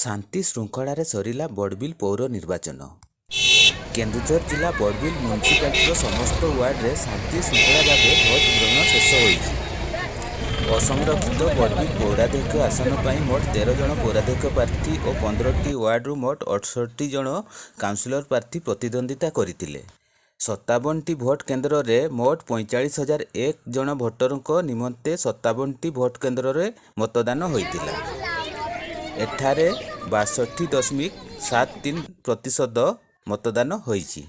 ଶାନ୍ତି ଶୃଙ୍ଖଳାରେ ସରିଲା ବଡ଼ବିଲ ପୌର ନିର୍ବାଚନ। କେନ୍ଦୁଝର ଜିଲ୍ଲା ବଡ଼ବିଲ ମ୍ୟୁନିସିପାଲିଟିର ସମସ୍ତ ୱାର୍ଡରେ ଶାନ୍ତି ଶୃଙ୍ଖଳା ଭାବେ ଭୋଟ ଗ୍ରହଣ ଶେଷ ହୋଇଛି। ଅସଂରକ୍ଷିତ ବଡ଼ବିଲ ପୌରାଧ୍ୟକ୍ଷ ଆସନ ପାଇଁ ମୋଟ 13 ଜଣ ପୌରାଧ୍ୟକ୍ଷ ପ୍ରାର୍ଥୀ ଓ 15ଟି ୱାର୍ଡରୁ ମୋଟ 68 ଜଣ କାଉନସିଲର ପ୍ରାର୍ଥୀ ପ୍ରତିଦ୍ୱନ୍ଦ୍ୱିତା କରିଥିଲେ। 57ଟି ଭୋଟ କେନ୍ଦ୍ରରେ ମୋଟ 45,001 ଜଣ ଭୋଟରଙ୍କ ନିମନ୍ତେ 57ଟି ଭୋଟ କେନ୍ଦ୍ରରେ ମତଦାନ ହୋଇଥିଲା। ଏଠାରେ 62.73% ମତଦାନ ହୋଇଛି।